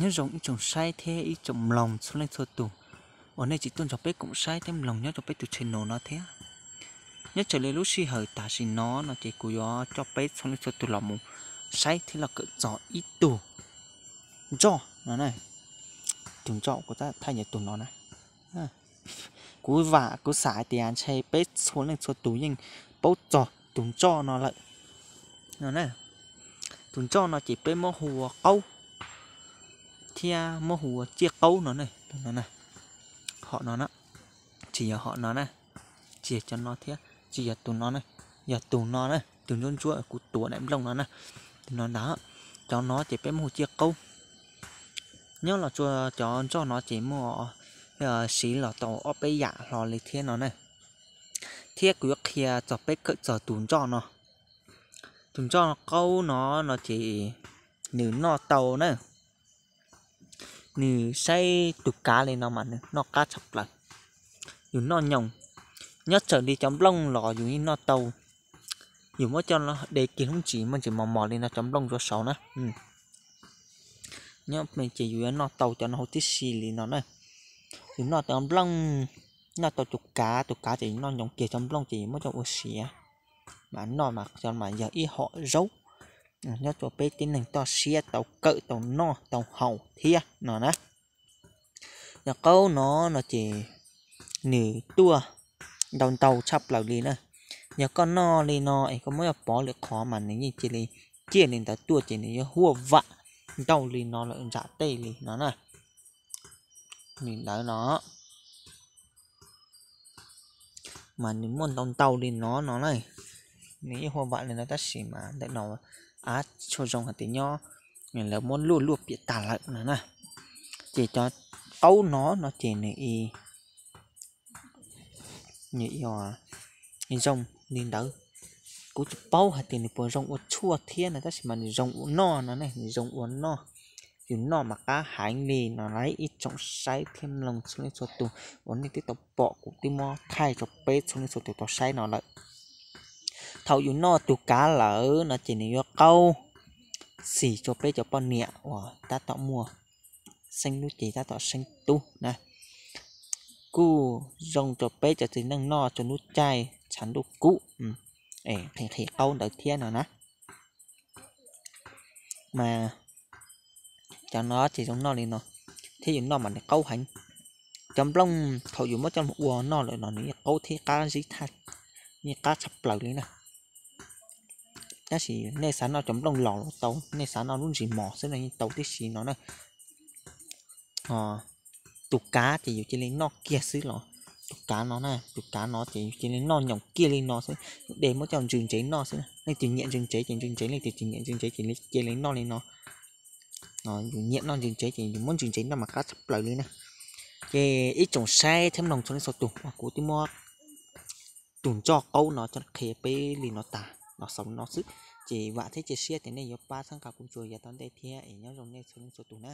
Nyob zoo ib tsoom saib thiab ib tsoom mloog txhua leej txhua tus uas nej tseem tuaj nrog peb koom saib thiab mloog nyob rau peb tus channel no thiab. Nyob raws li lub sij hawm tam sim no no ces kuv yuav coj peb txhua leej txhua tus los mus saib thiab los kawm txog ib tug ntsoj no na. Tus ntsoj kuv thaij yog tus no na. Kuv vam kuv xam hais tias ntshe peb txhua leej txhua tus yeej paub txog tus ntsoj no lawm no na. Tus ntsoj no ces peb muab hu ua qaub thiab muab hu ua ciaj qaub no na. Hom no na, tsis yog hom no na, tsis yog cov no thiab, tsis yog tus no na, yog tus no na, tus ntsuab ntsuab kuv tuav daim nplooj no na, tus no ntag. Cov no ces peb muab hu ciaj qaub. Nyob los tsua cov ntsoj no ces muaj siv los tau ob peb yam hlo li thiab no na. Thiab kuv yuav qhia txog peb kawm txog tus ntsoj no. Tus ntsoj qaub no no ces nws noj tau na. Nws saib tus kav li no mas nws noj qab tshaj plaws. Yus noj nyoos, nyob raws li cov nplooj los yus yeej noj tau. Yus muab coj de kiag lub ntsis muaj ntsis mos mos li no cov nplooj zuav saud na. Nyob ces yus yuav noj tau cov no huv tib si li no na. Yus noj tau nplooj, noj tau tus kav, tus kav ces yus noj nyoos kiag cov nplooj ces yus muab coj ua siav. Mas noj mas cov mas yog ib hom zaub nyob rau peb tib neeg toj siab tau kawm tau noj tau haus thiab no na. Yog qaub no no ces nws tuaj ntau ntau tshaj plaws li na. Yog koj noj li no es koj muab coj pov lwm qhov mas nws yeej cia li ciaj li ntawd tuaj ces nws yuav huaj vam ntau li no lawm ntsam tej li no na. Li ntawd no mas nws muaj ntau ntau li no no na. Nws yeej huaj vam li no tab sis mas ntawm no av tshuaj zoo hais tias nyob lawv muab luaj luaj piam tag lawm no na. Ces cov qaub no no ces nws nws zoo li ntawd. Kuv tsis paub hais tias nws puas zoo ua tshuaj thiab no tab sis mas nws zoo ua noj no ne, nws zoo ua noj. Yus noj mas qab heev li no na ib tsoom saib thiab mloog txhua leej txhua tus uas nej twb tau pom kuv twb muab thaij rau peb txhua leej txhua tus tau saib no lawm. Thaum yus noj tus kav lawm no ces nws yuav qaub xis rau peb cov poj niam uas tab tom muaj xeeb lub cev tab tom xeeb tub na. Kuj zoo rau peb cov txiv neej noj rau lub caij tshav ntuj kub, nqhis nqhis qaub ntawd thiab no na. Mas cov no ces zoo noj li no, thiab yus noj mas nws qaub heev. Cov nplooj thaum yus muab coj ua noj lawm no nws yeej qaub thiab qab zib thaj, yeej qab tshaj plaws li na. Tab sis nej xav noj cov nplooj los los tau, nej xav noj lub ntsis mos xwb no yeej tau tib si no na. Tus kav ces yus cia li noj kiag xwb los, tus kav no na, tus kav no ces yus cia li noj nyoos kiag li no xwb, yus de muab coj ntsws ntsev noj xwb. Leej twg nyiam ntsws ntsev ces ntsws ntsev, leej twg tsis nyiam ntsws ntsev ces cia li noj li no. Yus nyiam noj ntsws ntsev ces yus muab ntsws ntsev noj mas qab tshaj plaws li na. Ces ib tsoom saib thiab mloog txhua leej txhua tus, kuv twb muab tus ntsoj qaub no coj qhia peb li no tas los xaus li no xwb. Ces vam thiab cia siab tias nej yuav pab txhawb nqa kuv tsuas yav tom ntej thiab es nyob zoo nej txhua leej txhua tus na.